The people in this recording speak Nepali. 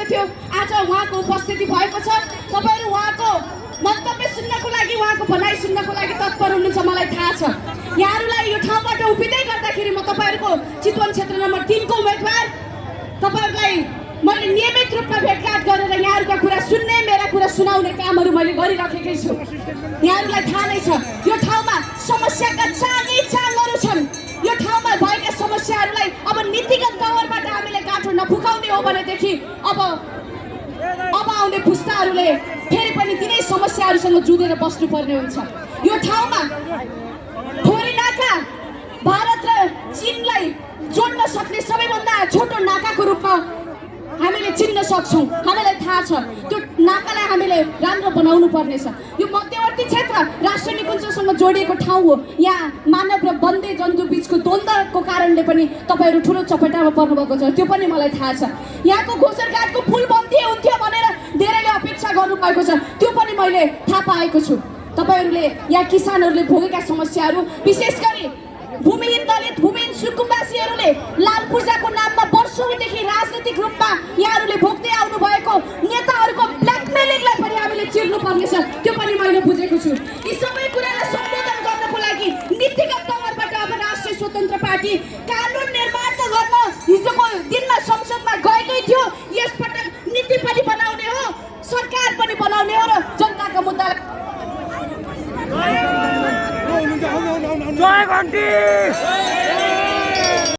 भएको थियो आज उहाँको उपस्थिति भएको छ तपाईहरु उहाँको मन्तव्य सुन्नको लागि उहाँको भनाइ सुन्नको लागि तत्पर हुनुहुन्छ मलाई थाहा छ यहाँहरुलाई यो ठाउँबाट उभिँदै गर्दाखेरि म तपाईहरुको चितवन क्षेत्र नम्बर 3 को उम्मेदवार तपाईहरुलाई मैले नियमित रूपमा भेटघाट गरेर यहाँहरुका कुरा सुन्ने मेरा कुरा सुनाउने कामहरु मैले गरिराखेकै छु यहाँहरुलाई थाहा नै छ यो ठाउँमा समस्याका चाङै चाङहरु छन् यो ठाउँमा भएका समस्याहरुलाई अब नीतिगत तवरबाट हामीले गाँठो नफुकाउने हो भनेदेखि अब आउने पुस्ताहरूले फेरि पनि तिनै समस्याहरुसँग जुधेर बस्नुपर्ने हुन्छ यो ठाउँमा थोरै नाका भारत र चीनलाई जोड्न सक्ने सबैभन्दा छोटो नाकाको रूपमा हामीले चिन्न सक्छौं हामीलाई थाहा छ त्यो नाकालाई हामीले राम्रो बनाउनु पर्नेछ यो मध्यवर्ती क्षेत्र राष्ट्रिय निकुञ्जसँग जोडिएको ठाउँ हो यहाँ मानव र वन्य जन्तु बीचको द्वन्द्वको कारणले पनि तपाईहरु ठूलो चपेटामा पर्नु भएको छ त्यो पनि मलाई थाहा छ यहाँको घोषरघाटको पुल बन्दी हुन्थ्यो भनेर धेरैले अपेक्षा गर्नु भएको छ त्यो पनि मैले थाहा पाएको छु तपाईहरुले यहाँ किसानहरुले भोगेका समस्याहरु विशेष गरी भूमिहीन दलित भूमिहीन सुकुम्बासीहरुले लाल पूजाको नाममा वर्षौंदेखि राजनीतिक रूपमा यहाँहरुले भोग्दै आउनु भएको नेताहरुको ब्ल्याकमेलिङलाई पनि हामीले चिर्नु पर्नेछ त्यो पनि मैले बुझेको छु यी सबै कुरालाई सम्बोधन गर्नको लागि नीतिगत तवरबाट अब राष्ट्रिय स्वतन्त्र पार्टी कानुन निर्माण त गर्न हिजोको दिनमा संसदमा गएकै थियो यसपटक नीति पनि बनाउने हो सरकार पनि बनाउने हो र जनताका मुद्दालाई जय घन्टी